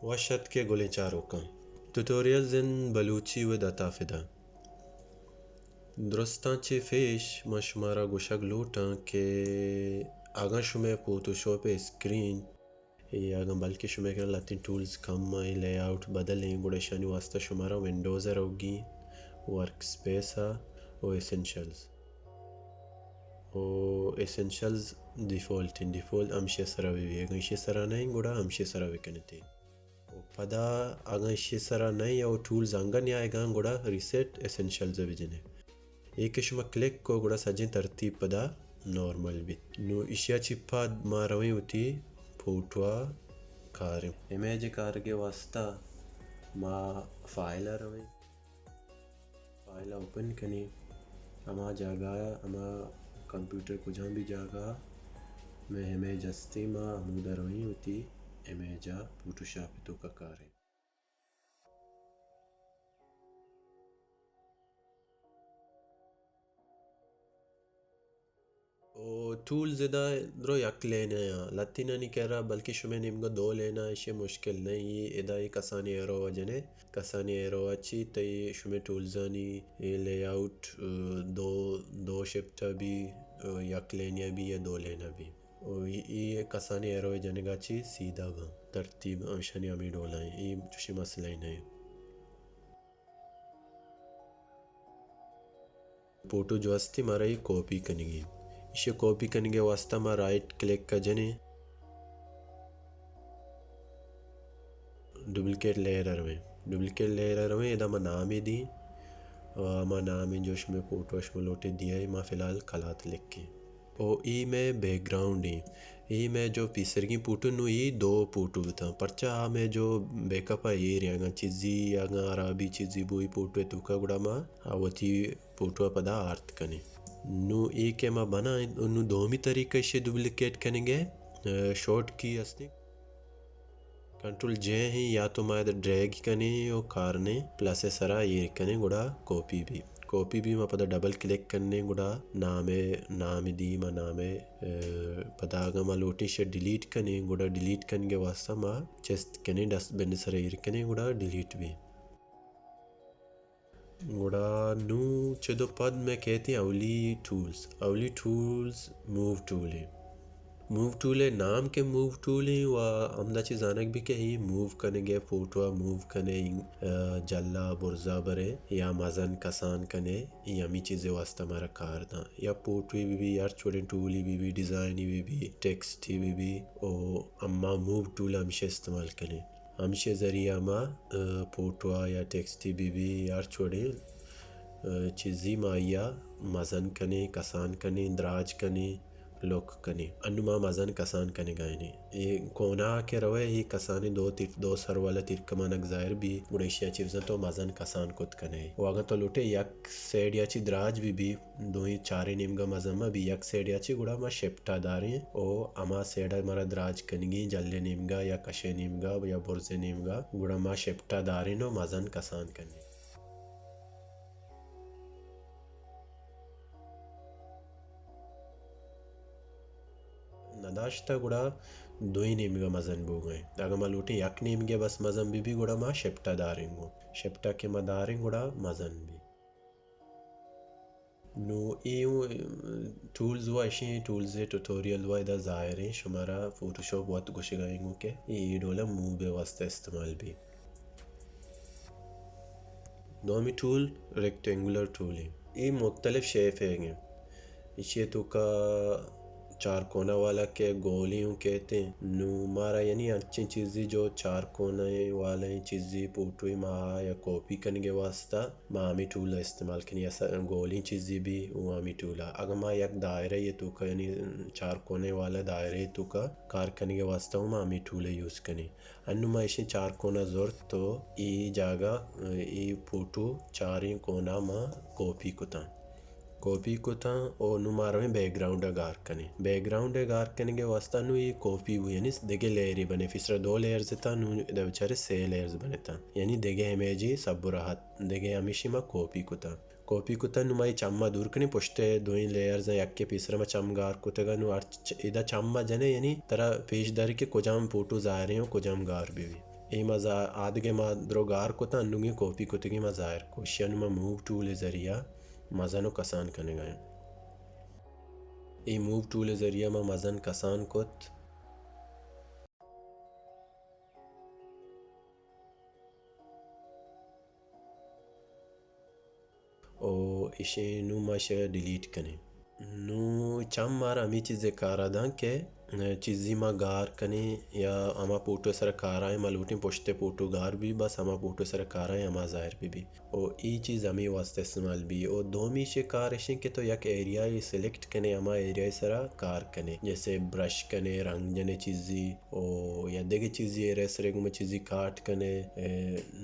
وش اتکے گلیں چاروکاں۔ ٹیوٹوریلز ان بلوچی ءِ دات ءَ فدا۔ درستاں چہ پیش من شمارا گوشگ لوٹاں کہ اگاں شمئے فوٹوشاپ ءِ اسکرین اے اگاں بلکیں شمئے کرا لہتیں ٹولز کم ایں، لے آؤٹ بدل ایں، گڑا اشانی واسطہ شمارا ونڈوز ءَ روگی، ورک اسپیس ءَ، او ایسینشلز۔ او ایسینشلز ڈیفالٹ ایں، ڈیفالٹ ہمشی سرا بہ بی، اگاں ایشی سرا نہ ایں گڑا ہمشی سرا بکنت۔ او پدا اگاں ایشی سرا نہ ایں او ٹولز انگہ نیایگاں گڑا ریسیٹ ایسینشلز ءَ بجنے۔ اے کہ شما کلک کو گڑا سجیں ترتیب پدا نارمل بیت۔ نوں ایشی ءَ چہ پد ما رویں وتی فوٹو ءَ کاریں۔ امیج ءِ کارگ ءِ واسطہ ما فائل ءَ رویں۔ فائل ءَ اوپن کنیں۔ ہما جاگہ ءَ، ہما کمپیوٹر کجام بھی جاگہ ءَ مئے امیج ہستیں، ما ہمودا رویں وتی امیج ءَ فوٹوشاپ ءِ توکا کاریں۔ او ٹولز ادا درو یک لین ءَ آں۔ لہتینانی کرا بلکیں شمئے نیمگا دو لین ءَ، ایشی مشکل نہ ایں۔ ادا اے کسانیں ایرو ءَ جنے، کسانیں ایرو ءَ چی تئی شمئے ٹولزانی اے لے آؤٹ، ءَ، دو، دو شفٹ ءَ بی، ءَ، یک لین ءَ بی یا دو لین ءَ بی۔ او اے، اے کسانیں ایرو ءِ جنگا چی سیدھا باں۔ ترتیب ایشانی ہمے ڈولا ایں۔ اے چوشیں مسئلہ ئے نہ ایں۔ فوٹو جو ہستی مارا اے کاپی کنگی۔ ایشی کاپی کنگ ءِ واسطہ ما رائٹ کلک ءَ جنیں۔ ڈپلیکیٹ لیئر ءَ رویں۔ ڈپلیکیٹ لیئر ءَ رویں، ادا ما نامے دیں۔ و ہما نامے جو شمئے فوٹو ءَ شما لوٹے دیئے، ما فی الحال کلات لکھیں۔ او اے مئے بیک گراؤنڈ ایں۔ اے مئے جو پیسرگیں فوٹو، نوں اے دو فوٹو بوتاں۔ پرچا آ مئے جو بیک اپ ءَ ایر ایں، اگاں چیزی، اگاں ہرابی چیزی بو اے فوٹو ءِ توکا گڑا ما آ وتی فوٹو ءَ پدا آرت کنیں۔ نوں اے کہ ما بنائیں، نوں دومی طریقہ ایشی ڈپلیکیٹ کنگ ءِ، ءَ، شارٹ کی ہستیں۔ کنٹرول جے ایں یا تو ما ادا ڈریگ کنیں و کارنیں پلس ءِ سرا ایر کنیں گڑا کاپی بی۔ کاپی بی ما پدا ڈبل کلک کنیں گڑا نام ءِ، نام دی ما نام ءِ، ءَ، پدا اگاں ما لوٹیں ایشی ڈیلیٹ کنیں گڑا ڈیلیٹ کنگ ءِ واسطہ ما چست کنیں، ڈسٹ بن ءِ سرا ایر کنیں گڑا ڈیلیٹ بی۔ گڑا نوں چد و پد مئے کیتیں اولی ٹولز۔ اولی ٹولز موو ٹول ایں۔ موو ٹول ءِ نام کہ موو ٹول ایں و ہمدا چی زانگ بی کہ اے موو کنگ ءِ، فوٹو ءَ موو کنے، ءَ، جھلا برزا برے یا مزن کسان کنے، اے ہمے چیز ءِ واسطہ مارا کار داں۔ یا فوٹوے بہ بی، ہرچ وڑیں ٹولے بہ بی، ڈیزائنے بہ بی، ٹیکسٹے بہ بی، او اما موو ٹول ہمیشی استعمال کنیں۔ ہمشی ذریعہ ما، ءَ، فوٹو ءَ یا ٹیکسٹے بہ بی یا ہرچ وڑیں، ءَ، چیزی ما آئی ءَ مزن کنیں، کسان کنیں، دراج کنیں، لک کنیں۔ انوں ما مزن کسان کنگ ءَ ایں۔ اے کونا کہ روئے، اے کسانیں دو تیر، دو سر والا تیرکمانک ظاہر بی، گڑا ایشی ءَ چہ بزاں تو مزن کسان کت کنئے۔ و اگاں تو لوٹے یک سائیڈ ءَ چہ دراج بہ بی، دوئیں چاریں نیمگا مزن مہ بی، یک سائیڈ ءَ چہ، گڑا ما شفٹ ءَ داریں او ہما سائیڈ ءَ مارا دراج کنگی، جھلے نیمگا یا کشے نیمگا یا برزے نیمگا، گڑا ما شفٹ ءَ داریں و مزن کسان کنیں۔ نداشتہ گڑا دوئیں نیمگا مزن بوگئے۔ اگاں ما لوٹیں یک نیمگے بس مزن بہ بی، گڑا ما شفٹ ءَ داریں گوں۔ شفٹ ءَ کہ ما داریں گڑا مزن بی۔ نوں اے اوں ٹولز و اشیں ٹولز ءِ ٹیوٹوریل و ادا ظاہر ایں، شمارا فوٹوشاپ وت گوشگ ءَ ایں گوں کہ اے ڈول ءَ موو ءِ واسطہ استعمال بی۔ دومی ٹول ریکٹینگولر ٹول ایں۔ اے مختلف شیپ ءِ ایں۔ ایشی ءِ توکا چار کونا والا کہ گولی اوں کہتے ہیں۔ نوں مارا یعنی انچیں چیزی جو چار کونا والا چیزی فوٹوی ما یا کاپی کنگ ءِ واسطہ ما ہمے ٹول ءَ استعمال کنیں، یا س-، گولیں چیزے بی، او ہمے ٹول ءَ۔ اگاں ما یک دائرہ یے توکا، یعنی چار کونے والا دائرہ یے توکا کار کنگ ءِ واسطہ اوں ما ہمے ٹول ءَ یوز کنیں۔ انوں ما ایشیں چار کونا زرت تو اے جاگہ، اے فوٹو چاریں کونا ما کاپی کتاں۔ کاپی کتاں او نوں ما رویں بیک گراؤنڈ ءَ گار کنیں۔ بیک گراؤنڈ ءَ گار کنگ ءِ واسطہ نوں اے کاپی بو، یعنی دگہ لیئرے بنے۔ پیسرا دو لیئرز اتاں، نوں ادا بچارے سے لیئرز بنتاں۔ یعنی دگہ امیجے سبر ءَ ات، دگہ ہمیشی ما کاپی کتاں۔ کاپی کتاں، نوں ما اے چم ءَ دور کنیں، پشت ءِ دوئیں لیئرز ءَ یکے پیسرا ما چم گار کتگ ءَ، نوں ہر چ-، ادا چم ءَ جنے، یعنی ترا پیش داری کہ کجام فوٹو ظاہر ایں و کجام گار بہ بی۔ اے ما زا-، آدگہ ما درو گار کتاں، انوگیں کاپی کتگیں ما ظاہر کو۔ اشیا نوں ما موو ٹول ءِ ذریعہ مزن و کسان کنگا ایں۔ اے موو ٹول ءِ ذریعہ ما مزن کسان کت۔ او ایشی نوں ما ایشی ڈیلیٹ کنیں۔ نوں چم مارا ہمے چیزے کارا داں کہ چیزی ما گار کنیں یا ہما پوٹو سرا کارا ایں، ما لوٹیں پشتے پوٹو گار بی، بس ہما پوٹو سرا کارا ایں ہما ظاہر بی بی۔ او ای چیز ہمے واسطہ استعمال بی۔ او دومی ایشی کار ایشیں کہ تو یک ایریا سلیکٹ کنے، ہما ایریا سرا کار کنے، جیسے برش کنے، رنگ جنے چیزی، او یا دگہ چیزی ایریا سرا گوما چیزی کاٹ کنے، اے،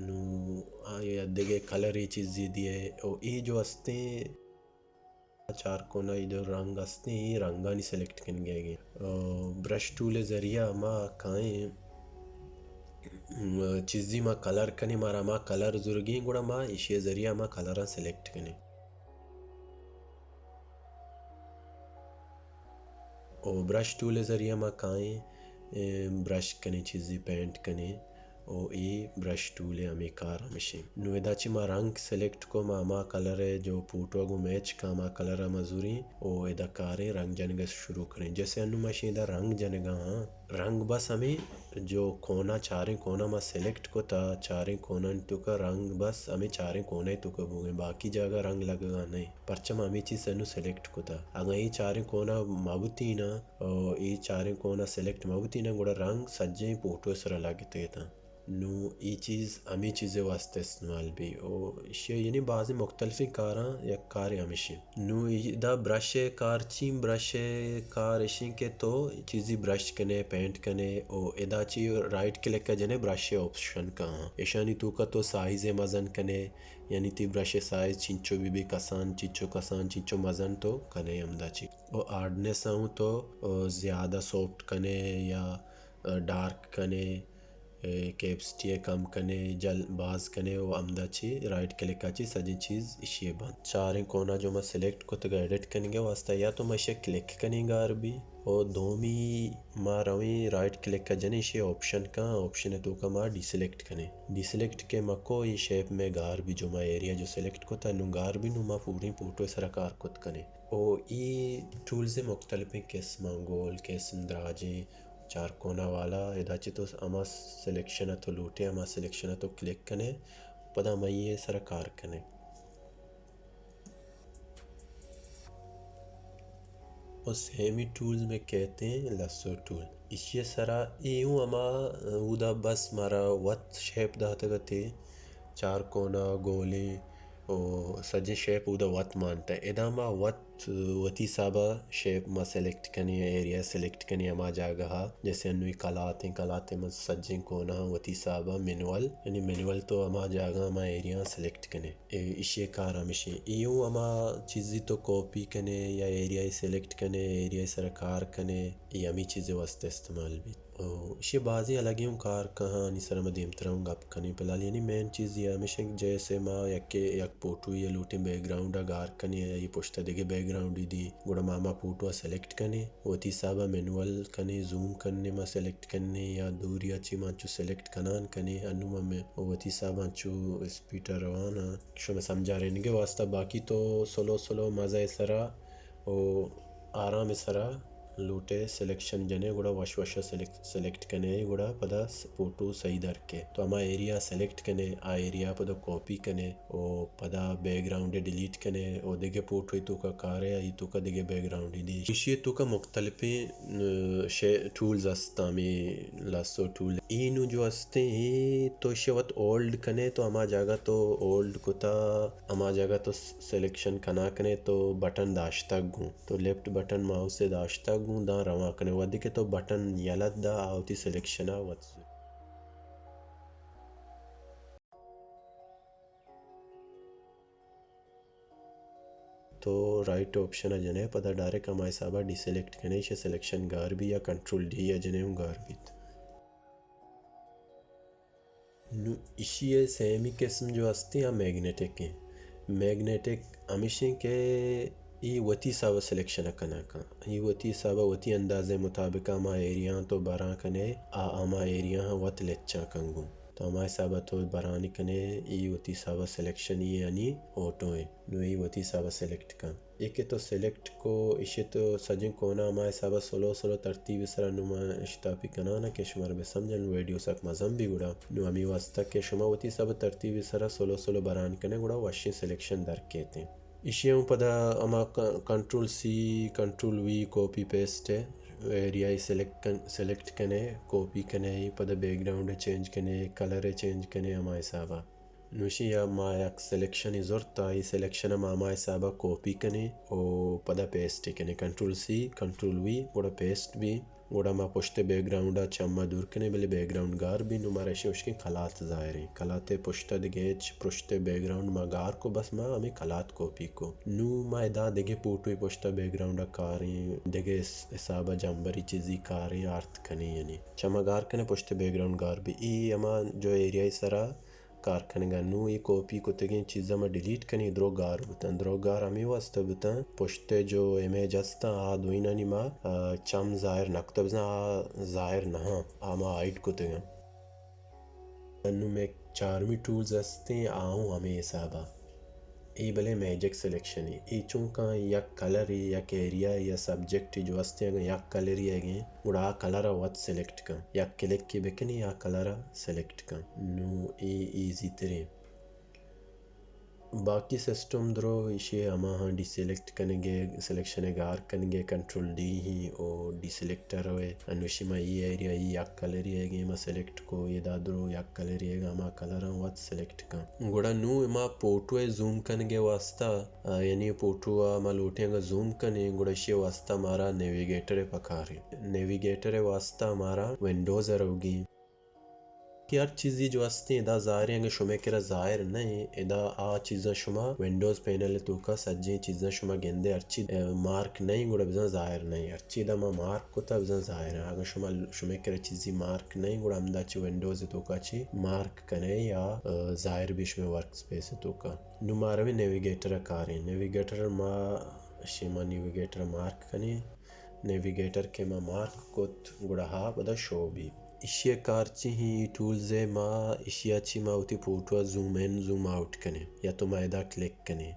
نوں آ یا دگہ کلر ای چیزی دیئے، او ای جو استیں چار کونا ای دو رنگ استیں، ای رنگانی سلیکٹ کنگے گے۔ او برش ٹول ذریعہ ما کائیں، م، چیزی ما کلر کنیں، مارا ما کلر زرگیں، گڑا ما ایشی ذریعہ ما کلراں سلیکٹ کنیں۔ او برش ٹول ذریعہ ما کائیں، اے، برش کنیں، چیزی پینٹ کنیں۔ او اے برش ٹول ءِ ہمے کار ہمشیں۔ نوں ادا چہ ما رنگ سلیکٹ کو، ما ہما کلر ءَ جو پوٹو ءَ گوں میچ کا، ہما کلر ءَ ما زوریں او ادا کاریں رنگ جنگ ءَ شروع کنیں۔ جیسے انوں ما شیں ادا رنگ جنگا ہاں، رنگ بس ہمے جو کونا، چاریں کونا ما سلیکٹ کتا، چاریں کونانی توکا رنگ بس ہمے چاریں کونائی توکا بوگیں، باقی جاگہ رنگ لگگا نہیں۔ پرچا ما ہمے چیز انوں سلیکٹ کتا۔ اگاں اے چاریں کونا مبوتینا، او اے چاریں کونا سلیکٹ مبوتینا، گڑا رنگ سجیں پوٹو سرا لگتگتاں۔ نوں اے چیز ہمے چیزے واسطہ استعمال بی۔ او ایشی یعنی بازیں مختلفیں کاراں یک کارے ہمیشیں۔ نوں ادا برش ءِ کار چی؟ برش ءِ کار ایشیں کہ تو چیزی برش کنے، پینٹ کنے، او ادا چی رائٹ کلک ءَ جنے برش ءِ آپشن کاں۔ ایشانی توکا تو سائز ءَ مزن کنے، یعنی تی برش ءِ سائز چنچو بی بی کسان، چنچو کسان، چنچو مزن تو کنے ہمدا چی۔ او ہارڈنس ءَ ہوں تو، او زیادہ سافٹ کنے یا ڈارک کنے، اے، کیپسٹی ءَ کم کنے، جل باز کنے و ہمدا چی رائٹ کلک ءَ چی سجیں چیز ایشی ءَ بنت۔ چاریں کونا جو ما سلیکٹ کتگ ایڈٹ کنگ ءِ واسطہ، یا تو ما ایشی ءَ کلک کنیں گار بی، او دومی ما رویں رائٹ کلک ءَ جنیں ایشی آپشن کاں، آپشن ءِ توکا ما ڈی سلیکٹ کنیں۔ ڈی سلیکٹ کہ ما کو، اے شیپ مئے گار بی، جو ما ایریا جو سلیکٹ کتا نوں گار بی، نوں ما پوریں پوٹو ءِ سرا کار کت کنیں۔ او ای ٹولز ءِ مختلفیں قسم، گول قسم، دراجیں، چار کونا والا، ادا چہ تو ہما سلیکشن ءَ تو لوٹے، ہما سلیکشن ءَ تو کلک کنے، پدا ہمائی ءِ سرا کار کنے۔ او سیمی ٹولز مئے کہتے ہیں لسو ٹول۔ ایشی ءِ سرا اے اوں ہما اودا بس مارا وت شیپ داتگ اتے، چار کونا، گولیں، او سجیں شیپ اودا وت مانتا۔ ادا ما وت وتی حسابا شیپ ما سلیکٹ کنیں، ایریا سلیکٹ کنیں ہما جاگہا، جیسے انوی کلاتیں، کلاتیں من سجیں کوناں وتی حسابا مینول، یعنی مینول تو ہما جاگہ ہما ایریا سلیکٹ کنیں۔ اے، ایشی کار ہمیشیں۔ اے اوں ہما چیزی تو کاپی کنے یا ایریا سلیکٹ کنے، ایریا سرا کار کنے، اے ہمیں چیزے واسطہ استعمال بیت۔ او، ایشی بازیں الگیں اوں کار کہانی سرا ما دیمترا اوں گپ کنیں۔ فی الحال یعنی مین چیز اے ہمیش انت کہ جیسے ما یکے، یک پوٹوے لوٹیں بیک گراؤنڈا گار کنیں، آئی پشتا دگہ بیک گراؤنڈے دیں، گڑا ما ہما پوٹوا سلیکٹ کنیں، وتی حسابا مینول کنیں، زوم کنیں، ما سلیکٹ کنیں یا دوریا چی ما انچو سلیکٹ کنان کنیں، انوں ما مے-، وتی حسابا انچو اسپیڈا روان آں۔ شما سمجھارینگے واسطہ، باقی تو سلو سلو مزہ سرا او آرام سرا لوٹے سلیکشن جنے، گڑا وش وشا سلیکٹ، سلیکٹ کنے، گڑا پدا س-، فوٹو صحیح در کے۔ تو ہما ایریا سلیکٹ کنے، آ ایریا پدا کاپی کنے، او پدا بیک گراؤنڈ ڈیلیٹ کنے، او دگہ فوٹو توکا کارے، آئی توکا دگہ بیک گراؤنڈ دی۔ ایشی توکا مختلفیں، ن-، شے-، ٹولز ہستاں، ہمے لاسو ٹول۔ اے نو جو ہستیں، اے تو ایشی وت ہولڈ کنے، تو ہما جاگہ تو ہولڈ کتا، ہما جاگہ تو س-، سلیکشن کنا کنے، تو بٹن داشتگ گوں۔ تو لیفٹ بٹن ماؤس ء داشتگ گوں داں رواں کنے۔ وھدے کہ تو بٹن یلہ دا، آ وتی سلیکشن ء وت زور۔ تو رائٹ آپشن ء جنے، پدا ڈائریکٹ ہما حساب ء ڈی سلیکٹ کنے، ایشی سلیکشن گار بی یا کنٹرول ڈی ء جنے اوں گار بیت۔ نو ایشی ء سیمی قسم جو ہستیں، آ میگنیٹک ہیں۔ میگنیٹک ہمیشیں کہ ای وتی حساب ءَ سلیکشن ءَ کناں کن۔ ای وتی حساب ءَ وتی اندازے مطابق ہما ایریاں تو براں کنے، آ ہما ایریاں وت لچاں کن گوں۔ تو ہما حساب ءَ تو برانی کنے، ای وتی حساب ءَ سلیکشن ای یعنی اوٹو ایں۔ نو ای وتی حساب ءَ سلیکٹ کن۔ اے کہ تو سلیکٹ کو، ایشی تو سجیں کونا ہما حساب ءَ سلو سلو ترتیب سرا نو ما اشتاپی کنانا کہ شمار بہ سمجھن ویڈیو سک مزن بی گڑا۔ نو ہمی واسطہ کہ شما وتی حساب ءَ ترتیب سرا سلو سلو بران کنے گڑا وشیں سلیکشن در کیتیں۔ ایشی ہم پدا ہما ک-، control C, control V, copy paste ہے۔ ایریا ای سلیکٹ کن-، سلیکٹ کنے، کاپی کنے، پدا بیک گراؤنڈ ءَ چینج کنے، کلر ءَ چینج کنے ہما حساب ءَ۔ نوشی یا ما یک سلیکشنے زرت، آئی سلیکشن ءَ ما ہما حساب ءَ کاپی کنیں و پدا پیسٹ کنیں۔ کنٹرول سی، کنٹرول وی، گڑا پیسٹ بی۔ گڑا ما پشت بیک گراؤنڈ ءَ چم ءَ دور کنیں، بلے بیک گراؤنڈ گار بی۔ نو مارا اشی اشکیں کلات ظاہر ایں۔ کلات ءِ پشت ءَ دگہ ہچ، پشت بیک گراؤنڈ ما گار کو، بس ما ہمیں کلات کاپی کو۔ نو ما ادا دگہ پوٹوے پشت ءَ بیک گراؤنڈ ءَ کاریں، دگہ حس-، حساب ءَ جمبری چیزی کاریں، آرت کنیں یعنی۔ چم ءَ گار کنیں، پشت بیک گراؤنڈ گار بی۔ ای ہما جو ایریا ءِ سرا کار کنگا۔ نوں اے کاپی کتگیں چیزاں ما ڈیلیٹ کنیں، دروگار بوتاں۔ دروگار ہمے واسطہ بوتاں، پشت ءَ جو امیج ہستاں، آ دوئینانی ما، آ، چم ظاہر نہ کتہ، بزاں آ ظاہر نہ آں، آ ما ہائیڈ کتگاں۔ انوں مئے چارمی ٹولز ہستیں، آ ہوں ہمے حسابا۔ اے بلے میجک سلیکشن ایں۔ اے چونکہ یک کلرے، یک ایریا یا سبجیکٹے جو ہستیں، اگاں یک کلرے ئیگیں، گڑا آ کلر ءَ وت سلیکٹ کن۔ یک کلکے بکنی، آ کلر ءَ سلیکٹ کن۔ نوں اے ایزی تریں۔ باقی سسٹم درو ایشی ہماہاں ڈی سلیکٹ کنگے، سلیکشن ءَ گار کنگے، کنٹرول ڈی ہی او ڈی سلیکٹ ءَ روئے۔ انوں ایشی ما ای ایریا ای یک کلرے ئیگیں ما سلیکٹ کو، ادا درو یک کلرے ئیگا، ہما کلراں وت سلیکٹ کن۔ گڑا نوں ما پوٹو ءَ زوم کنگے واسطہ، آ، یعنی پوٹو ءَ ما لوٹیں اگاں زوم کنیں، گڑا ایشی واسطہ مارا نیویگیٹر ءِ پکاریں۔ نیویگیٹر ءِ واسطہ مارا ونڈوز ءَ روگی۔ کہ ہر چیزی جو ہستیں ادا ظاہر ایں، اگاں شمئے کرا ظاہر نہ ایں، ادا آ چیزاں شما ونڈوز پینل ءِ توکا سجیں چیزاں شما گندے، ہرچی، آ، مارک نہ ایں، گڑا بزاں ظاہر نہ ایں۔ ہرچی ادا ما مارک کتا بزاں ظاہر ایں۔ اگاں شما، شمئے کرا چیزی مارک نہ ایں، گڑا ہمدا چہ ونڈوز ءِ توکا چہ مارک کنے یا، آ، ظاہر بی شمئے ورک اسپیس ءِ توکا۔ نوں ما رویں نیویگیٹر ءَ کاریں۔ نیویگیٹر ما، شما نیویگیٹر ءَ مارک کنیں۔ نیویگیٹر کہ ما مارک کت، گڑا ہا پدا شو بی۔ ایشی ءِ کار چی ایں؟ ای ٹولز ءَ ما، ایشی ءَ چی ما وتی پوٹو ءَ زوم ان، زوم آؤٹ کنیں، یا تو ما ادا کلک کنیں۔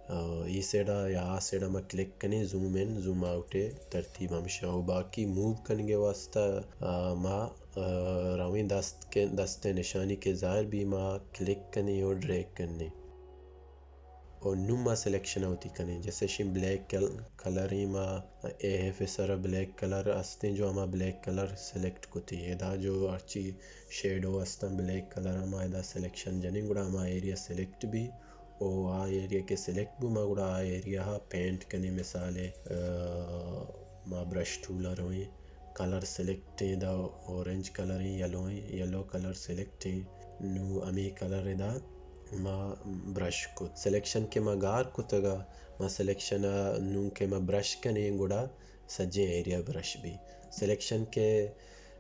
آ، ای سیڈا یا آ سیڈا ما کلک کنیں، زوم ان، زوم آؤٹ ءِ ترتیب ہمشہ۔ و باقی موو کنگے واسطہ، آ، ما، آ، رویں دست کے، دست ءِ نشانی کہ ظاہر بی، ما کلک کنیں و ڈریگ کنیں۔ و نوں ما سلیکشن ءَ وتی کنیں، جیسے شیں بلیک کل-، کلر ایں، ما اے ایف ءِ سرا بلیک کلر ہستیں، جو ہما بلیک کلر سلیکٹ کتی۔ ادا جو ہرچی شیڈو ہستاں بلیک کلر، ما ادا سلیکشن جنیں، گڑا ہما ایریا سلیکٹ بی۔ و آ ایریا کہ سلیکٹ بو، ما گڑا آ ایریا ءَ پینٹ کنیں، مثال ءَ، آ، ما برش ٹول ءَ رویں۔ کلر سلیکٹ ایں، ادا اورنج کلر ایں، یلو ایں، یلو کلر سلیکٹ ایں۔ نوں ہمے کلر ادا ما برش کت۔ سلیکشن کہ ما گار کتگا، ما سلیکشن ءَ نوں کہ ما برش کنیں، گڑا سجیں ایریا برش بی۔ سلیکشن کہ،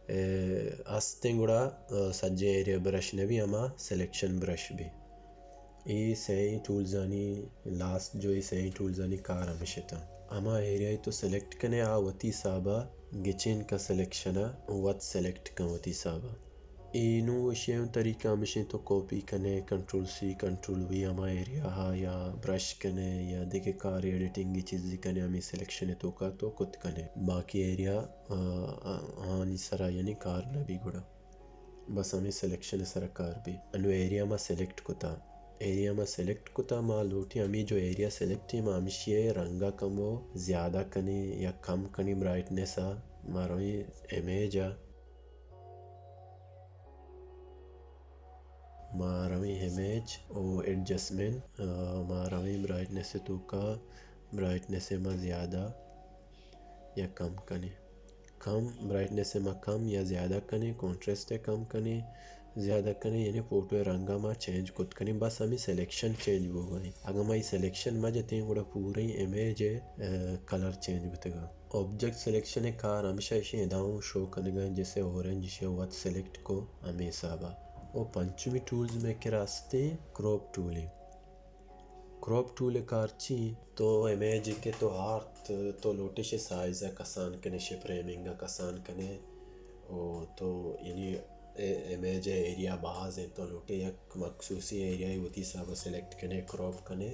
اے، ہستیں، گڑا، اے، سجیں ایریا برش نہ بی، ہما سلیکشن برش بی۔ اے سئیں ٹولزانی لاسٹ جو اے سئیں ٹولزانی کار ہمیش اتاں۔ ہما ایریا تو سلیکٹ کنے، آ وتی حسابا گچین کا سلیکشن ءَ وت سلیکٹ کن وتی حسابا۔ اے نوں ایشی ءِ طریقہ ہمیش ایں، تو کاپی کنے، کنٹرول سی، کنٹرول وی، ہما ایریا ہا یا برش کنے یا دگہ کار ایڈیٹنگ چیزی کنے، ہمے سلیکشن ءِ توکا تو کت کنے۔ باقی ایریا، آ، آ، آنی سرا یعنی کار نہ بی گڑا۔ بس ہمے سلیکشن ءِ سرا کار بی۔ انوں ایریا ما سلیکٹ کتا۔ ایریا ما سلیکٹ کتا، ما لوٹیں ہمے جو ایریا سلیکٹ ایں، ما ہمشی ءِ رنگا کمو زیادہ کنیں یا کم کنیں برائٹنس ءَ۔ ما رویں امیج ءَ۔ ما رویں امیج او ایڈجسٹمنٹ، آ، ما رویں برائٹنس ءِ توکا، برائٹنس ءَ ما زیادہ یا کم کنیں۔ کم، برائٹنس ءَ ما کم یا زیادہ کنیں، کانٹرسٹ ءَ کم کنیں، زیادہ کنیں، یعنی فوٹو ءِ رنگ ءَ ما چینج کت کنیں، بس ہمے سلیکشن چینج بوگ ءَ ایں۔ اگاں ما اے سلیکشن مہ جتیں، گڑا پوریں امیج ءِ، آ، کلر چینج بوتگ ءَ۔ آبجیکٹ سلیکشن ءِ کار ہمیش ایں، ادا اوں شو کنگ ءَ ایں، جیسے اورنج، ایشی ءَ وت سلیکٹ کو ہمے حساب ءَ۔ او پنچمی ٹولز مئے کرا ہستیں، کراپ ٹول ایں۔ کراپ ٹول ءِ کار چی؟ تو امیج کہ تو آرت، تو لوٹے شے سائز ءَ کسان کنے، شے فریمنگ ءَ کسان کنے، او تو یعنی اے-، امیج ءِ ایریا باز انت، تو لوٹے یک مخصوصی ایریا ءَ وتی حساب ءَ سلیکٹ کنے، کراپ کنے۔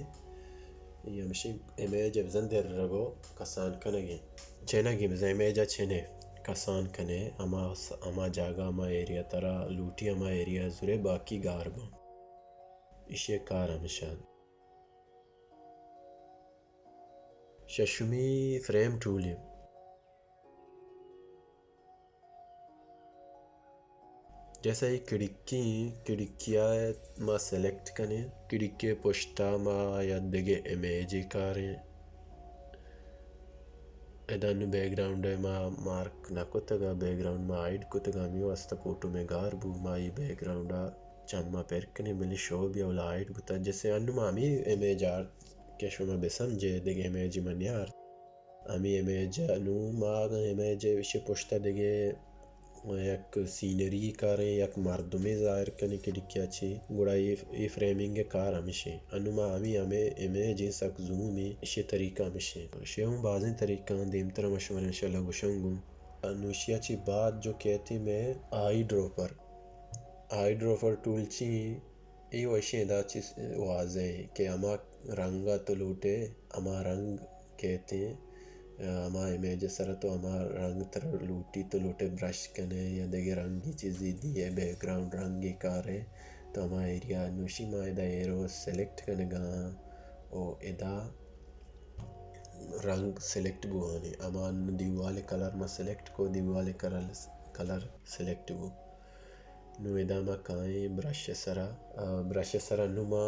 اے ہمشی امیج ءَ بزاں در رگو کسان کنگیں۔ چنگی بزاں امیج ءَ چنے کسان کنے، ہما س-، ہما جاگہ، ہما ایریا ترا لوٹی، ہما ایریا زورے باقی گار بو۔ ایشی ءِ کار ہمشان۔ ششمی فریم ٹول ایں۔ جیسا اے کھڑکی ایں، کھڑکی ءَ ما سلیکٹ کنیں، کھڑکی ءِ پشتا ما یا دگہ امیجے کاریں۔ ادا نوں بیک گراؤنڈ ءَ ما مارک نہ کتگ، بیک گراؤنڈ ما ہائیڈ کتگ، ہمے واسطہ فوٹو مئے گار بو۔ ما اے بیک گراؤنڈ ءَ چم ءَ پر کنیں، بلے شو بیا اولا ہائیڈ بوتا۔ جیسے انوں ما ہمے امیج آرت کہ شما بہ سمجھے، دگہ امیجے ما نیارت۔ ہمے امیج ءَ نوں ما اگاں امیج ءِ ایشی پشت ءَ دگہ یک سینری کاریں، یک مردمے ظاہر کنیں کھڑکی ءَ چہ، گڑا اے، اے فریمنگ ءِ کار ہمیش ایں۔ انوں ما ہمے، ہمے امیج ایں، سک زوم ایں، ایشی طریقہ ہمیش ایں۔ ایشی ہم بازیں طریقہ ایں، دیمترا ما شمارا انشاءاللہ گوشاں گوں۔ انوں ایشی ءَ چہ بعد جو کئیت مئے آئی ڈراپر۔ آئی ڈراپر ٹول چی ایں؟ اے وشیں، ادا چہ واضح ایں کہ ہما رنگ ءَ تو لوٹے، ہما رنگ کئیت ایں، ہما امیج ءِ سرا تو ہما رنگ ترا لوٹی، تو لوٹے برش کنے یا دگہ رنگی چیزے دیئے، بیک گراؤنڈ رنگے کارے، تو ہما ایریا نوں ایشی ما ادا ایرو سلیکٹ کنگا آں، او ادا رنگ سلیکٹ بوان ایں۔ ہما دیوال ءِ کلر ما سلیکٹ کو، دیوال ءِ کلر، کلر سلیکٹ بو۔ نوں ادا ما کائیں برش ءِ سرا، آ، برش ءِ سرا نوں ما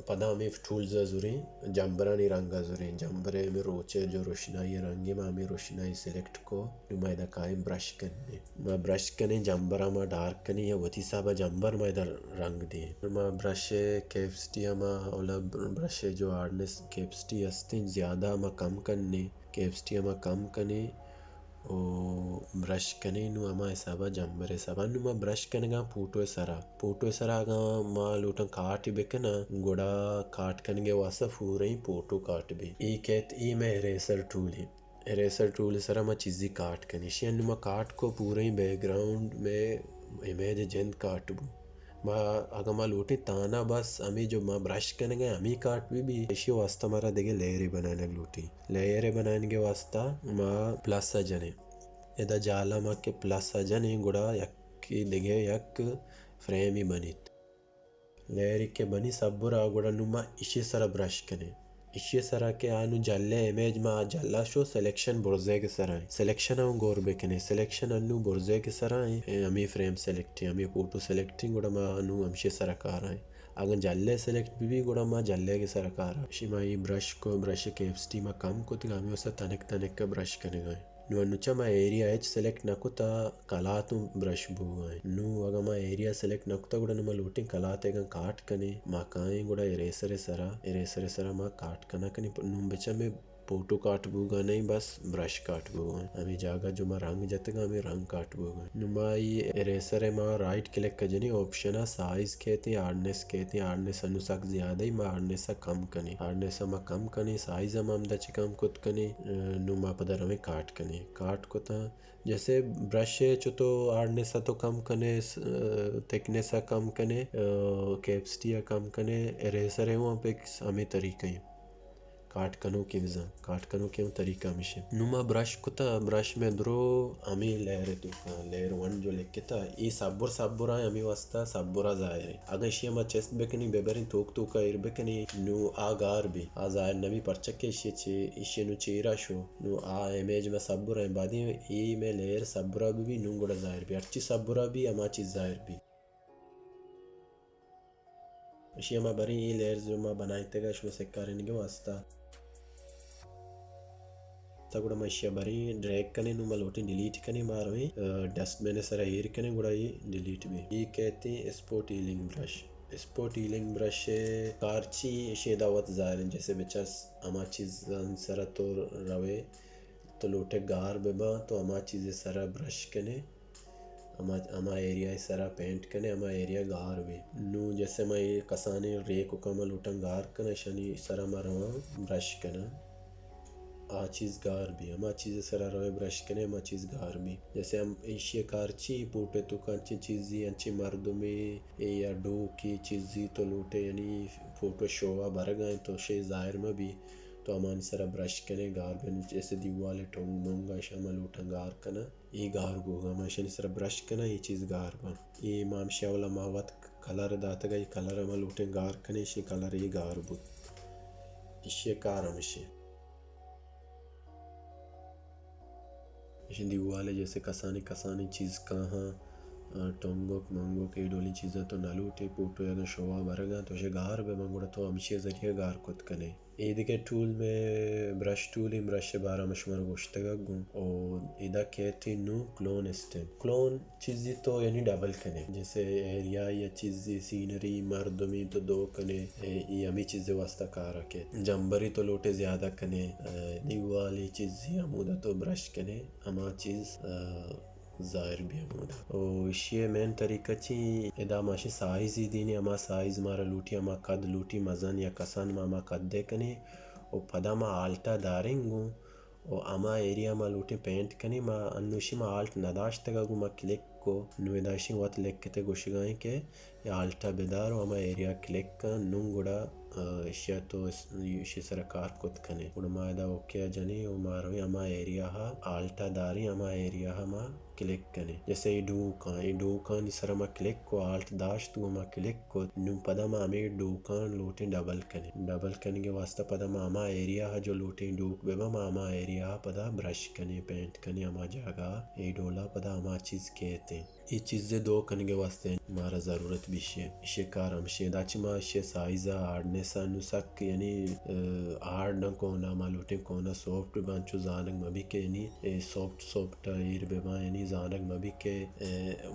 پدا ہمے ٹولز ءَ زوریں، جمبرانی رنگ ءَ زوریں، جمبر ءِ ہمے روچ ءِ جو روشنائی ءِ رنگ ایں، ما ہمے روشنائی سلیکٹ کو، نوں ما ادا کائیں برش کنیں۔ ما برش کنیں، جمبر ءَ ما ڈارک کنیں یا وتی حساب ءَ جمبر ما ادا رنگ دیں۔ ما برش ءِ کیپسٹی ءَ ما اولا برش ءِ جو ہارڈنس کیپسٹی ہستیں زیادہ ما کم کنیں، کیپسٹی ءَ ما کم کنیں۔ او برش کنیں نوں ہما حسابا جمبر حسابا۔ نوں ما برش کنگاں پوٹو ءِ سرا۔ پوٹو ءِ سرا اگاں ما لوٹاں کاٹ بکناں، گڑا کاٹ کنگ ءِ واسطہ پوریں پوٹو کاٹ بی۔ اے کئیت، اے مئے اریسر ٹول ایں۔ اریسر ٹول ءِ سرا ما چیزے کاٹ کنیں۔ ایشی ءَ نوں ما کاٹ کو پوریں بیک گراؤنڈ مئے امیج جند کاٹ بو۔ ما اگاں ما لوٹیں تانا بس ہمے جو ما برش کنگ ءَ ہمے کاٹ بہ بی، ایشی واسطہ مارا دگہ لیئرے بنائینگ لوٹی۔ لیئرے بنائینگ ءِ واسطہ ما پلس ءَ جنیں۔ ادا جالا ما کہ پلس ءَ جنیں گڑا یکے دگہ یک فریمے بنیت۔ لیئرے کہ بنی سبرا گڑا نوں ما ایشی سرا برش کنیں۔ ایشی سرا کہ آ نوں جلے امیج ما جلا شو سلیکشن برزیگ سرا ایں۔ سلیکشن ءَ ہوں گور بکنیں۔ سلیکشن انوں برزیگ سرا ایں۔ اے ہمے فریم سلیکٹ ایں، ہمے فوٹو سلیکٹ ایں، گڑا ما انوں ہمشی سرا کار ایں۔ اگاں جلے سلیکٹ بہ بی گڑا ما جلے کے سرا کار ایں۔ ایشی ما اے برش کو، برش کیپسٹی ما کم کتگ، ہمے واسطہ تنک تنک ءَ برش کنگ ءَ ایں۔ نوں انوں چہ ما ایریا ہچ سلیکٹ نہ کتا، کلات اوں برش بوگ ءَ ایں۔ نوں اگاں ما ایریا سلیکٹ نہ کتا گڑا نوں ما لوٹیں کلات ءَ اگاں کاٹ کنیں، ما کائیں گڑا اریسر ءِ سرا، اریسر ءِ سرا ما کاٹ کناں کنیں۔ نوں بچا مئے فوٹو کاٹ بوگ ءَ نہ ایں، بس برش کاٹ بوگ ءَ ایں۔ ہمے جاگہ جو ما رنگ جتگ ءَ ہمے رنگ کاٹ بوگ ءَ ایں۔ نوں ما اے اریسر ءَ ما رائٹ کلک ءَ جنیں، آپشن ءَ سائز کئیت ایں، ہارڈنس کئیت ایں، ہارڈنس انوں سک زیادہ ایں، ما ہارڈنس ءَ کم کنیں۔ ہارڈنس ءَ ما کم کنیں، سائز ءَ ما ہمدا چہ کم کت کنیں، ءَ، نوں ما پدا رویں کاٹ کنیں۔ کاٹ کتاں۔ جیسے برش ءَ چو تو ہارڈنس ءَ تو کم کنے، س-، ءَ، تھکنس ءَ کم کنے، ءَ، کیپسٹی ءَ کم کنے، اریسر ءَ ہوں پک ہمے طریقہ ایں۔ کاٹ کنوکیں بزاں، کاٹ کنوکیں ہوں طریقہ ہمیش ایں۔ نوں ما برش کتا، برش مئے درو ہمے لیئر ءِ توکا، لیئر ون جو لکھتا، اے سبر سبر ایں، ہمے واسطہ سبر ءَ ظاہر ایں۔ اگاں ایشی ءَ ما چست بکنیں، ببریں توک توکا ایر بکنیں، نوں آ گار بی، آ ظاہر نہ بی، پرچا کہ ایشی چے-، ایشی نوں چیرا شو۔ نوں آ امیج ما سبرا ایں، بادیں اے مئے لیئر سبرا بہ بی، نوں گڑا ظاہر بی۔ ہرچی سبرا بی، ہما چیز ظاہر بی۔ ایشی ءَ ما بریں، اے لیئرز جو ما بنائینتگ ءَ شمئے سکارینگ ءِ واسطہ۔ تا گڑا ما ایشی ءَ بریں، ڈریگ کنیں، نوں ما لوٹیں ڈیلیٹ کنیں، ما رویں، ءَ، ڈسٹ بن ءِ سرا ایر کنیں، گڑا اے ڈیلیٹ بی۔ اے کئیت ایں spot healing brush. Spot healing brush ءِ کار چی ایں؟ ایشی ءِ ادا وت ظاہر ایں، جیسے بچس ہما چیزانی سرا تو روئے، تو لوٹے گار بہ باں، تو ہما چیز ءِ سرا برش کنے، ہما، ہما ایریا ءِ سرا پینٹ کنے، ہما ایریا گار بی۔ نوں جیسے ما اے کسانیں ریک ءَ کہ ما لوٹاں گار کناں، اشانی سرا ما رواں برش کناں۔ آ چیز گار بی، ہما چیز ءِ سرا روئے برش کنے، ہما چیز گار بی۔ جیسے ہم ایشی ءِ کار چی، پوٹو ءِ توکا انچیں چیزی، انچیں مردمے اے یا ڈوکے چیزی تو لوٹے، یعنی فوٹو شو ءَ برگا انت تو شے ظاہر مہ بی، تو ہمانی سرا برش کنے گار بی۔ جیسے دیوال ءِ ٹونگ مونگ ءَ، اشاں ما لوٹاں گار کناں، اے گار بوگا، ما اشانی سرا برش کناں، اے چیز گار باں۔ اے ما ہمشی اولا ما وت کلر داتگا، اے کلر ءَ ما لوٹیں گار کنیں، اشی کلر اے گار بوت۔ اشی کار ہمشی۔ اشی دیوال ءَ جیسے کسانیں کسانیں چیز کاہاں، آ، ٹونگوک مونگوک اے ڈولیں چیزاں تو نہ لوٹے، پوٹو اگاں شوہا برگاں تو اشی گار بہ باں، گڑا تو ہمشی ذریعہ گار کت کنے۔ اے دگہ ٹول مئے برش ٹول، ایں برش ءِ بارہ ما شمارا گوشتگ گوں۔ او ادا کیت نوں کلون اسٹیپ۔ کلون چیزی تو یعنی ڈبل کنے، جیسے ایریا یا چیزی سینری مردمی تو دو کنے، اے، اے ہمے چیز ءِ واسطہ کار ءَ کیت۔ جمبری تو لوٹے زیادہ کنے، اے، دیوالی چیزی ہمودا تو برش کنے، ہما چیز، اے، ظاہر بی ہمودا۔ او ایشی ءِ مین طریقہ چی؟ ادا ما اشی سائز ئی دینی، ہما سائز مارا لوٹی، ہما قد لوٹی، مزن یا کسان ما ہما قد ءَ کنی۔ او پدا ما آلٹا داریں گوں، او ہما ایریا ما لوٹیں پینٹ کنی، ما انوشی ما آلٹ نداشتگا گوں ما کلک کو، نوں ادا اشی وت لکھتے گوشگائیں کہ اے آلٹا بدار و ہما ایریا کلک کن، نوں گڑا، آ، اشیا تو اس، اشی سرا کار کت کنے۔ گڑا ما ادا اوکے ءَ جنیں و ما رویں ہما ایریا ہا آلٹا داریں، ہما ایریا ہا ما کلک کنے۔ جیسے اے ڈوکاں، اے ڈوکانی سرا ما کلک کو، آلٹ داشت گوں ما کلک کت۔ نوں پدا ما ہمے ڈوکاں لوٹیں ڈبل کنے۔ ڈبل کنگے واسطہ پدا ما ہما ایریا ہا جو لوٹیں ڈوک بہ باں، ما ہما ایریا ہا پدا برش کنے، پینٹ کنے ہما جاگہ ہا۔ اے ڈولا پدا ہما چیز کیت ایں۔ اے چیزے دو کنگے واسطہ مارا ضرورت بیشے۔ اشی کار ہمشی۔ دا چی ما اشی سائز ءَ، ہارڈنس ءَ نوں سک یعنی، ا، ہارڈ نہ کونا، ما لوٹیں کونا سافٹ بہ باں، انچو زانگ مہ بی کہ یعنی، اے، سافٹ سافٹ ءَ ایر بہ باں، یعنی زانگ مہ بی کہ، اے،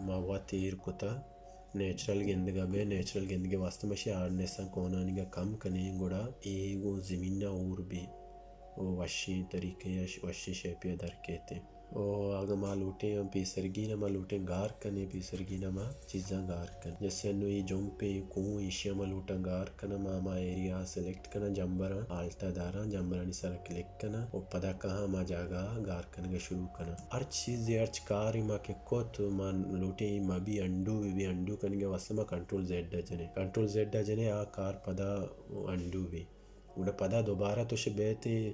ما وت ایر کتا، نیچرل گندگا بہ، نیچرل گندگے واسطہ ما اشی ہارڈنس ءَ کونانیگا کم کنیں، گڑا اے گوں زمین ءَ ہور بی و وشیں طریقے ءَ، وشیں شیپے ءَ در کیت ایں۔ او اگاں ما لوٹیں ہم پیسرگین ءَ ما لوٹیں گار کنیں، پیسرگین ءَ ما چیزاں گار کنیں۔ جیسے انوں اے جمپ ایں، اے کون، ایشی ءَ ما لوٹاں گار کناں، ما ہما ایریا سلیکٹ کناں، جمبراں آلٹا داراں، جمبرانی سرا کلک کناں و پدا کاہاں ہما جاگہ ءَ گار کنگ ءَ شروع کناں۔ ہرچ چیزے، ہرچ کارے ما کہ کت، ما لوٹیں اے مہ بی، انڈو بہ بی، انڈو کنگ ءِ واسطہ ما کنٹرول زیڈ ءَ جنیں۔ کنٹرول زیڈ ءَ جنیں، آ کار پدا انڈو بی۔ گڑا پدا دوبارہ تو شے بیت ایں،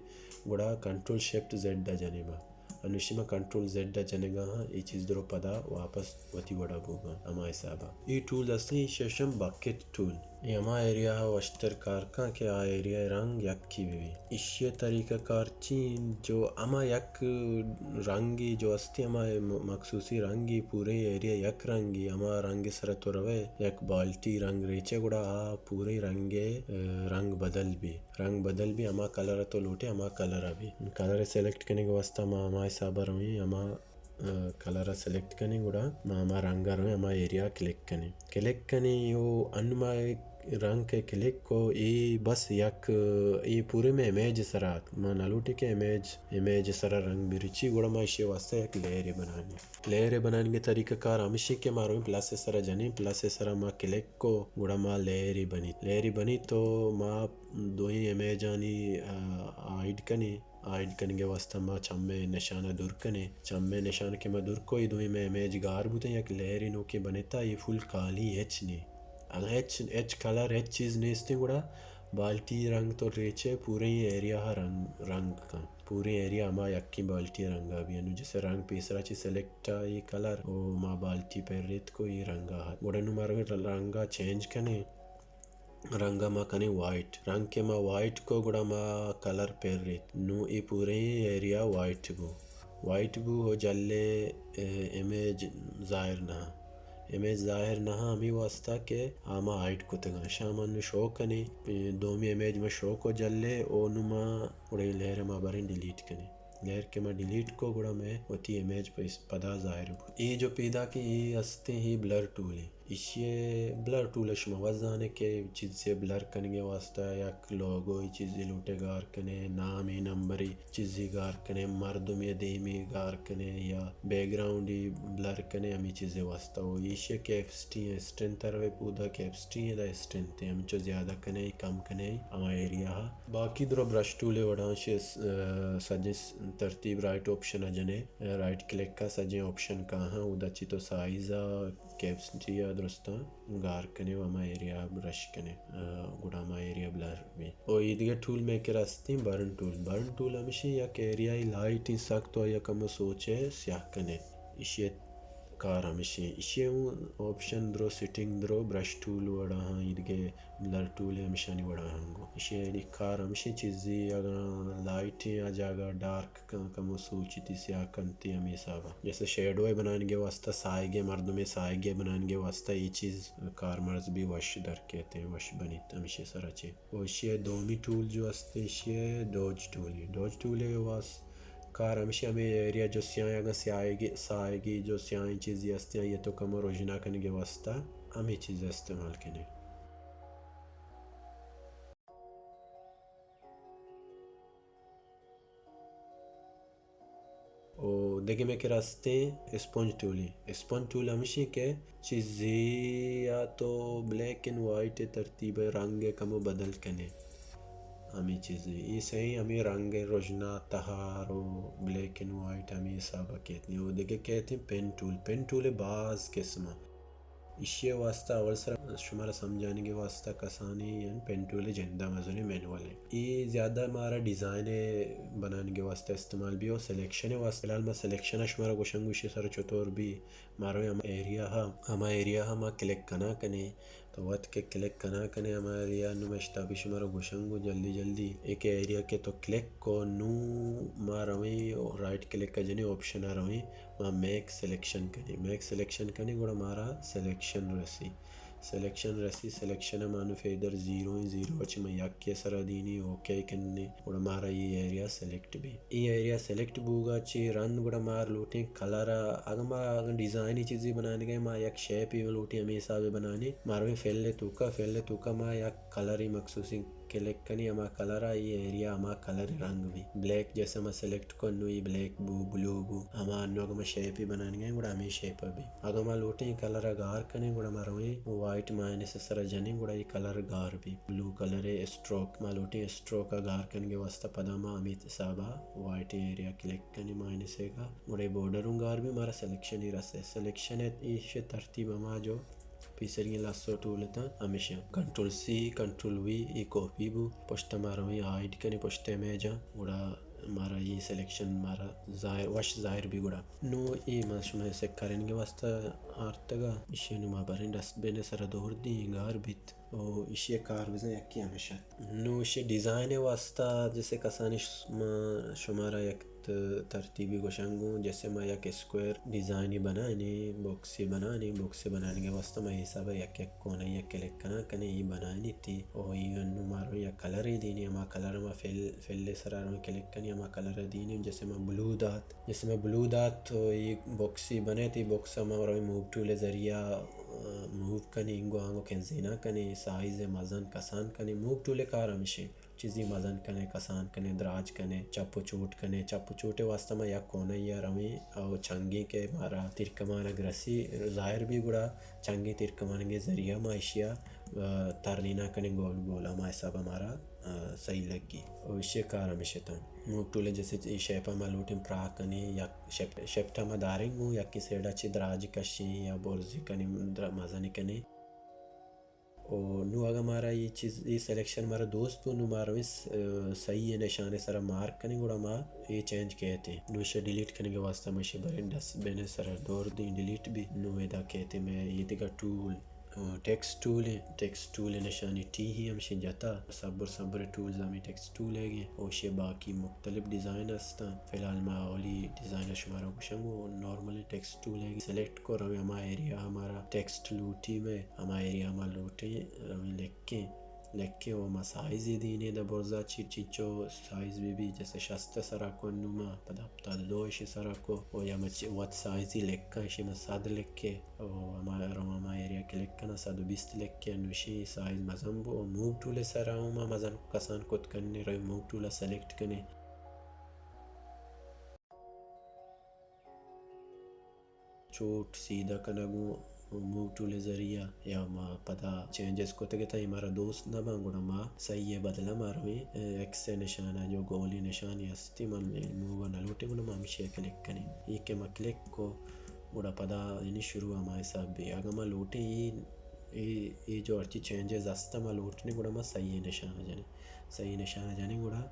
گڑا کنٹرول شفٹ زیڈ ءَ جنیں ما۔ انوشی ما کنٹرول زیڈ ءَ جنگا ہاں، اے چیز درو پدا واپس وتی وڑا بوگا ہما حسابا۔ اے ٹول ہستیں، ایشی اشاں بکٹ ٹول۔ اے ہما ایریا ہا وشتر کار کن کہ آ ایریا رنگ یکی بہ بی۔ ایشی طریقہ کار چی انت؟ جو ہما یک رنگی جو ہستیں، ہما م-، مخصوصی رنگی، پورے ایریا یک رنگی، ہما رنگ سرا تو روے، یک بالٹی رنگ ریچے، گڑا آ پورے رنگ ءِ، ا، رنگ بدل بی۔ رنگ بدل بی، ہما کلر ءَ تو لوٹے، ہما کلر ءَ بی۔ کلر ءِ سلیکٹ کنگ ءِ واسطہ ما ہما حساب ءَ رویں، ہما، ا، کلر ءَ سلیکٹ کنیں، گڑا ما ہما رنگ ءَ رویں، ہما ایریا ءَ کلک کنیں۔ کلک کنیں، او انوں ما رنگ ءَ کلک کو، اے بس یک، اے پورے مئے امیج ءِ سرا ات۔ ما نہ لوٹیں کہ امیج، امیج ءِ سرا رنگ برچی، گڑا ما ایشی ءِ واسطہ یک لیئرے بنائیں۔ لیئرے بنائینگ ءِ طریقہ کار ہمیش انت کہ ما رویں پلس ءِ سرا جنیں، پلس ءِ سرا ما کلک کو، گڑا ما لیئرے بنیت۔ لیئرے بنیت تو ما دوئیں امیجانی، آ، ہائیڈ کنیں۔ ہائیڈ کنگ ءِ واسطہ ما چم ءِ نشان ءَ دور کنیں۔ چم ءِ نشان کہ ما دور کو، اے دوئیں مئے امیج گار بوتیں، یک لیئرے نوکیں بنیتا، اے فل کالی، ہچ نی۔ اگاں ہچ، ہچ کلر، ہچ چیز نیستیں، گڑا بالٹی رنگ تو ریچے، پورے اے ایریا ہا رنگ، رنگ کن۔ پورے ایریا ہما یکیں بالٹی رنگا بی۔ انوں جیسے رنگ پیسرا چی سلیکٹ ءَ اے کلر، او ما بالٹی پر ریت کو اے رنگا ہا۔ گڑا نوں ما رنگا چینج کنیں۔ رنگا ما کنیں وائٹ۔ رنگ کہ ما وائٹ کو، گڑا ما کلر پر ریت۔ نوں اے پورے ایریا وائٹ بو۔ وائٹ بو او جلے، اے، امیج ظاہر نہ۔ امیج ظاہر نہ، ہمے واسطہ کہ آ ما ہائیڈ کتگاں۔ اشاں ما نوں شو کنیں، اے، دومی امیج ما شو کو جلے، او نوں ما گڑا اے لیئر ءَ ما بریں ڈیلیٹ کنیں۔ لیئر کہ ما ڈیلیٹ کو، گڑا مئے وتی امیج پس-، پدا ظاہر بوت۔ اے جو پیداکیں اے ہستیں، اے بلر ٹول ایں۔ ایشی ءَ بلر ٹول ءَ شما وت زانے کہ چیزے بلر کنگ ءِ واستہ یک لوگو ای چیزے لوٹے گار کنے، نامے نمبرے چیزے گار کنے، مردمے دیمے گار کنے یا بیک گراؤنڈے بلر کنے، ہمے چیزے واستہ۔ و ایشی ءَ کیپسٹی ءِ اسٹرینتھ ءَ روے، پودا کیپسٹی ءَ دا اسٹرینتھ ءَ ہمچو زیادہ کنے، کم کنے، ہما ایریا ءَ۔ باقی درو برش ٹول ءِ وڑاں شے، س-، سجیں س-، ترتیب رائٹ آپشن ءَ جنے، رائٹ کلک ءَ سجیں آپشن کاہاں، اودا چی تو سائز ءَ کیپسٹی ءَ درستاں گار کنے و ہما ایریا ءَ برش کنے، آ، گڑا ہما ایریا بلر بی۔ او ایدگہ ٹول مئے کرا استیں برن ٹول۔ برن ٹول ہمشی یک ایریا ءِ لائٹ ایں سک تو یا کمو سوچے سیاہ کنے۔ ایشی کار ہمشی۔ ایشی اوں آپشن درو، سیٹنگ درو، برش ٹول وڑا ہاں، ایدگہ بلر ٹول ہمشانی وڑا ہاں گو۔ ایشی یعنی کار ہمشی چیزی اگاں لائٹ ایں آ جاگہ ڈارک کن، کمو سوچی تی سیاہ کنتی ہمے حسابا۔ جیسے شیڈو ءِ بنانگے واسطہ، ساہگے، مردمے ساہگے بنانگے واسطہ اے چیز کارمرز بی وش در کیتے، وش بنیت ہمشی سرا چے۔ و ایشی ءِ دومی ٹول جو است، ایشی ءِ ڈوج ٹول۔ ڈوج ٹول ءِ واس کار ہمشی ہمے ایریا جو سیاہیں، اگاں سیاہگی، ساہگی جو سیاہیں چیزی ہستی، آئی تو کمو روژنا کنگے واسطہ ہمے چیز استعمال کنے۔ و دگہ مئے کرا استیں اسپونج ٹولے۔ اسپونج ٹول ہمشی کہ چیزے یا تو بلیک اینڈ وائٹ ترتیب رنگ کمو بدل کنے۔ ہمے چیزے۔ اے سئیں ہمے رنگ رژنا، تہار و بلیک اینڈ وائٹ ہمے حسابا کیت نی۔ و دگہ کیت پین ٹول۔ پین ٹول باز قسم۔ ایشی ءِ واستہ اول سرا شمارا سمجھانگے واستہ کسانیں یعنی پین ٹول جندا مزنیں مینول ایں۔ اے زیادہ مارا ڈیزائن بنانگے واستہ استعمال بی و سلیکشن واستہ۔ فی الحال ما سلیکشن شمارا گوشنگو ایشی سرا چطور بی۔ مارا ہما ایریا ہا، ہما ایریا ہا ما کلک کنا کنے۔ تو وت کہ کلک کنا کنے ہما ایریا، نو مشتابی شمارا گوشنگو جلدی جلدی۔ ایک ایریا کہ تو کلک کو، نو ما رویں رائٹ کلک ءَ جنیں آپشن ءَ رویں۔ ما میک سلیکشن کنیں۔ میک سلیکشن کنیں، گڑا مارا سلیکشن رسی۔ سلیکشن رسی، سلیکشن ءَ ما نوں فیدر زیرو ایں، زیرو ءَ چہ ما یکے ءِ سرا دینیں، اوکے کنیں، گڑا مارا اے ایریا سلیکٹ بی۔ اے ایریا سلیکٹ بوگا چہ رند گڑا ما لوٹیں کلر ءَ، اگاں ما اگاں ڈیزائنی چیزے بنانگا ایں، ما یک شیپے لوٹیں ہمے حسابے بنانیں، ما رویں فل ءِ توکا، فل ءِ توکا ما یک کلرے مخصوصیں کلک کنی، ہما کلر ءَ اے ایریا ہما کلر رنگ بی۔ بلیک جیسے ما سلیکٹ کن، نو اے بلیک بو، بلو بو، ہما انو اگاں ما شیپے بنانگا ایں، گڑا ہمے شیپ ءَ بی۔ اگاں ما لوٹیں کلر ءَ گار کنیں، گڑا ما رویں وائٹ مائنس ءِ سرا جنیں، گڑا اے کلر گار بی۔ بلو کلر ءِ اسٹروک، ما لوٹیں اسٹروک ءَ گار کنگے واستہ پدا ما ہمے حسابا وائٹ ایریا کلک کنیں مائنس ءِ گا، گڑا اے بارڈر اوں گار بی، مارا سلیکشن ءَ رسے۔ سلیکشن ءِ ایش ترتیب ہما جو پیسریگیں لاسو ٹول اتاں ہمیشاں۔ کنٹرول سی، کنٹرول وی، اے کاپی بو۔ پشت ءَ ما رویں ہائیڈ کنیں پشت امیجاں، گڑا مارا اے سلیکشن مارا ظاہر، وش ظاہر بی گڑا۔ نو اے ما شما سیک کرنگے واستہ آرتگا، ایشی نو ما بریں ڈسٹ بن ءِ سرا دور دیں، گار بیت۔ او ایشی کار بزاں یکے ہمیشہ۔ نو ایشی ڈیزائن ءِ واستہ جیسے کسانیں ش-، ما شمارا یک ت-، ترتیبی گوشنگوں، جیسے ما یک اسکوائر ڈیزائنی بنائینیں، باکسے بنائینیں، باکسے بنائینگے واستہ ما اے حسابا یک یک کونہ یک کلک کناں کنیں، اے بنائینیتی۔ او اے انو ما رو یک کلرے دینیں، ہما کلر ما فل، فل ءِ سرا رو کلک کنیں، ہما کلر دینیں، جیسے ما بلو دات، جیسے ما بلو دات تو اے باکسے بنائیت، اے باکس ما رو موو ٹول ذریعہ، آ، موو کنیں، انگو آنگو کنزینا کنیں، سائز مزن کسان کنیں، موو ٹول کار ہمیشیں۔ چیزے مزن کنے، کسان کنے، دراج کنے، چپ و چوٹ کنے۔ چپ و چوٹ ءِ واستہ ما یک کونہ ءَ رویں، او چنگیں کہ مارا تیرکمانگ رسی، ظاہر بی گڑا چنگیں تیرکمانگ ءِ ذریعہ ما ایشی ءَ، آ، ترنینا کنیں گول گول، ہما حساب ءَ مارا، آ، صحیح لگی۔ او ایشی کار ہمیش اتاں۔ موو ٹول ءَ جیسے اے شیپ ءَ ما لوٹیں پراہ کنیں، یک شپ-، شپٹ ءَ ما داریں گوں، یکیں سائیڈ ءَ چہ دراج کشیں یا برزی کنیں، در-، مزن کنیں۔ او نوں اگاں مارا اے چیز، اے سلیکشن مارا دوست بو، نوں ما رویں س-، صحیح ءِ نشان ءِ سرا مارک کنیں، گڑا ما اے چینج کیت۔ نوں ایشی ڈیلیٹ کنگ ءِ واستہ ما ایشی بریں ڈسٹ بن ءِ سرا دور دیں، ڈیلیٹ بی۔ نوں ادا کیت مئے اے دگہ ٹول، ٹیکسٹ ٹول ایں، ٹیکسٹ ٹول ءِ نشانی ٹی ہی ہمشیں جتا۔ صبر صبر ٹولز ہمیں ٹیکسٹ ٹول ءِ گیں، او ایشی باقی مختلف ڈیزائن ہستاں۔ فی الحال ما اولی ڈیزائن شمارا گوشنگو، نارمل ٹیکسٹ ٹول ءِ گیں۔ سلیکٹ کو رویں ہما ایریا ہمارا ٹیکسٹ لوٹی مئے، ہما ایریا ما لوٹیں، رویں لکھیں۔ لکھیں و ما سائزی دینیں دا برزا چی چنچو سائز بی بی، جیسے شست سرا کو نو ما، پدا ہپتاد دو اشی سرا کو، و یا ما چی وت سائزی لکھاں، اشی ما صد لکھے، و ہما رو ہما ایریا کلک کناں، صد و بیست لکھے، نو اشی سائز مزن بو، و موو ٹول سرا ہوں ما مزن کسان کت کنیں، روی موو ٹول سلیکٹ کنیں۔ چوٹ سیدھا کنگ اوں موو ٹول ءِ ذریعہ، یا ما پدا چینجز کتگ ات، اے مارا دوست نہ باں، گڑا ما صحیح ءِ بدل ءَ ما رویں، اے، ایکس ءِ نشان ءَ جو گولی نشانے ہستی، ما موو ءَ نہ لوٹیں، گڑا ما ہمشی ءَ کلک کنیں۔ اے کہ ما کلک کو، گڑا پدا یعنی شروع ہما حساب بی۔ اگاں ما لوٹیں اے، اے، اے جو ہرچی چینجز ہست ما لوٹنے، گڑا ما صحیح ءِ نشان ءَ جنیں۔ صحیح نشان ءَ جنیں، گڑا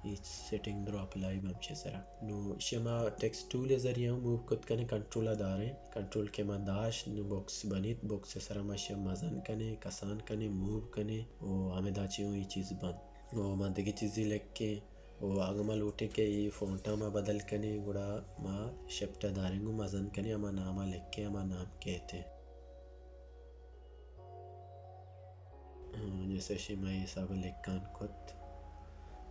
اے سیٹنگ درو اپلائی بہ ہمشی سرا۔ نوں ایشی ءَ ما ٹیکسٹ ٹول ءِ ذریعہ ہم موو کت کنیں، کنٹرول ءَ داریں۔ کنٹرول کہ ما داشت، نوں باکس بنیت، باکس ءِ سرا ما ایشی ءَ مزن کنیں، کسان کنیں، موو کنیں، و ہمدا چی اوں اے چیز بنت۔ و ما دگہ چیزے لکھیں، و اگاں ما لوٹیں کہ اے فونٹ ءَ ما بدل کنیں، گڑا ما شفٹ ءَ داریں، گوں مزن کنیں، ہما نام ءَ لکھیں، ہما نام کیت۔ ہاں، جیسے شی ما اے حساب ءَ لکھان کت۔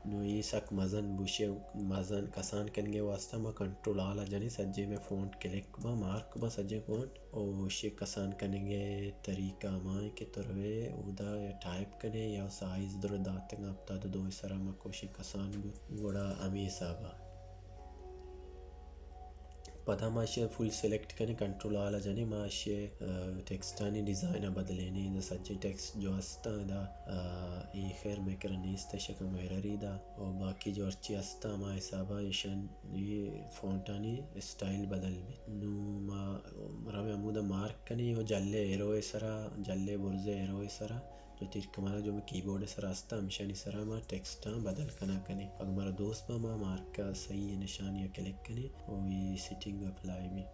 نوں اے سک مزن بوشے، مزن کسان کنگ ءِ واستہ ما کنٹرول آل ءَ جنیں، سجیں مئے فونٹ کلک باں، مارک باں سجیں فونٹ۔ او شی کسان کنگ ءِ طریقہ ہما ایں کہ تو روے اودا یا ٹائپ کنے یا سائز درو داتگ ہپتاد دو ءِ سرا ما کوشیں کسان بوت، گڑا ہمے حساب ءَ۔ پدا ما ایشی ءَ فل سلیکٹ کنیں، کنٹرول آل ءَ جنیں، ما ایشی ءَ، آ، ٹیکسٹانی ڈیزائن ءَ بدلینیں۔ ادا سجیں ٹیکسٹ جو ہستاں ادا، آ، اے خیر مئے کرا نیست، ایشی ءَ کم ایررے دا، و باقی جو ہرچی ہستاں ہما حساب ءَ ایشانی فونٹانی اسٹائل بدل بیت۔ نوں ما رویں ہمودا مارک کنیں و جلے ایرو ءِ سرا، جلے برزے ایرو ءِ سرا، جو تیر کماناں جو مئے کیبورڈ ءِ سرا ہستاں، ہمشانی سرا ما ٹیکسٹاں بدل کناں کنیں۔ اگاں مارا دوست باں، ما مارک ءِ صحیح نشانی ءَ کلک کنیں و اے سیٹنگ اپلائی بی۔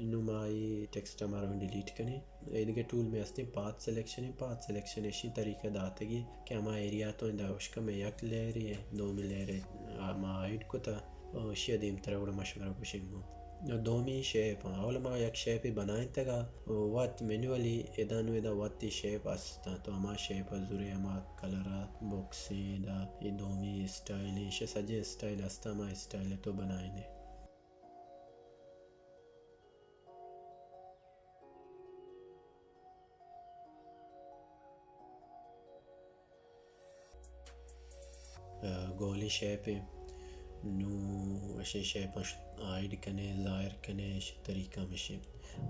انوں ما اے ٹیکسٹ ءَ مارا ڈیلیٹ کنیں۔ ایدگہ ٹول مئے ہستیں پاتھ سلیکشن ایں۔ پاتھ سلیکشن ایشی طریقہ داتگی کہ ہما ایریا تو اندا اشکا مئے یک لیئرے، دومی لیئرے ما ہائیڈ کتا، ایشی ءَ دیمترا گڑا ما شمارا گوشیں گوں۔ دومی شیپ، اول ما یک شیپے بنائینتگا، وت مینولی ادا نوں ادا وت اے شیپ ہستاں، تو ہما شیپ ءَ زورے، ہما کلر ءَ، باکسیں ادا، اے دومی اسٹائل، ایشی سجیں اسٹائل ہستاں، ہما اسٹائل ءَ تو بنائینے۔ گولی شیپ ایں۔ نوں اشیں شیپ ہائیڈ کنے، ظاہر کنے، اش طریقہ ہمشیں۔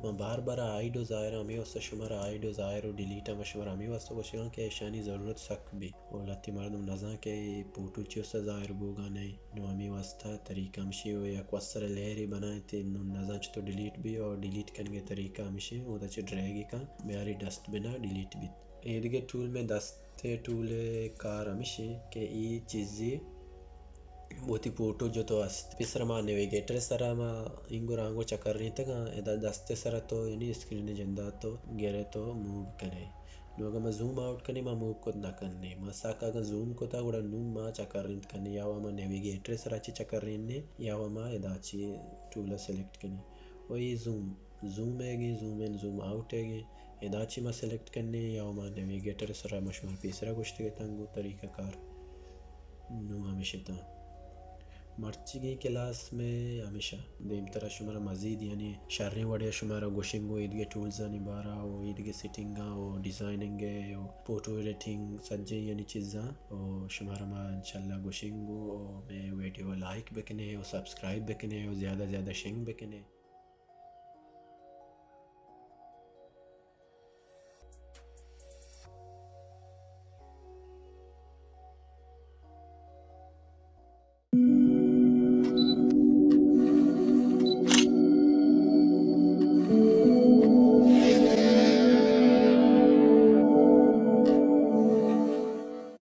ما بار بار ہائیڈ و ظاہر ہمے واسطہ شمارا ہائیڈ و ظاہر و ڈیلیٹ ہم شمارا ہمے واسطہ گوشگاں کہ اشانی ضرورت سک بی۔ و لہتے مردم نزان کہ اے فوٹو چی واسطہ ظاہر بوگا نئیں۔ نوں ہمے واسطہ طریقہ ہمشی و یک وسر لیئرے بنائینتے، نوں نزان چطور ڈیلیٹ بی، اور ڈیلیٹ کنگے طریقہ ہمشی، اودا چہ ڈریگ کن بیاری ڈسٹ بنا ڈیلیٹ بیت۔ ایدگہ ٹول مئے دست ءِ ٹول ءِ کار ہمشی کہ اے چیزے وتی فوٹو جو تو است۔ پیسر ما نیویگیٹر سرا ما اینگو رانگو چکرینتگاں، ادا دست سرا تو یعنی اسکرین جندا تو گرے تو موو کنے۔ نوں اگاں ما زوم آؤٹ کنیں، ما موو کت نہ کنیں۔ ما سک اگاں زوم کتا گڑا نوں ما چکرینت کنیں، یا وا ما نیویگیٹر سرا چی چکرینیں، یا وا ما ادا چی ٹول سلیکٹ کنیں۔ و اے زوم، زوم ایگیں، زوم ان، زوم آؤٹ ایگیں۔ ادا چی ما سلیکٹ کنیں یا ما نیویگیٹر سرا ما شمار پیسرا گوشتگ اتاں گوں طریقہ کار۔ نوں ہمیش اتاں۔ مرچیگیں کلاس مئے ہمیشہ دیمترا شمارا مزید یعنی شریں وڑے شمارا گوشنگ و ایدگہ ٹولزانی بارا و ایدگہ سیٹنگاں و ڈیزائننگ و فوٹو ایڈیٹنگ سجیں یعنی چیزاں و شمارا ما انشاءاللہ گوشنگ و مئے ویڈیو لائک بکنے و سبسکرائب بکنے و زیادہ زیادہ شنگ بکنے۔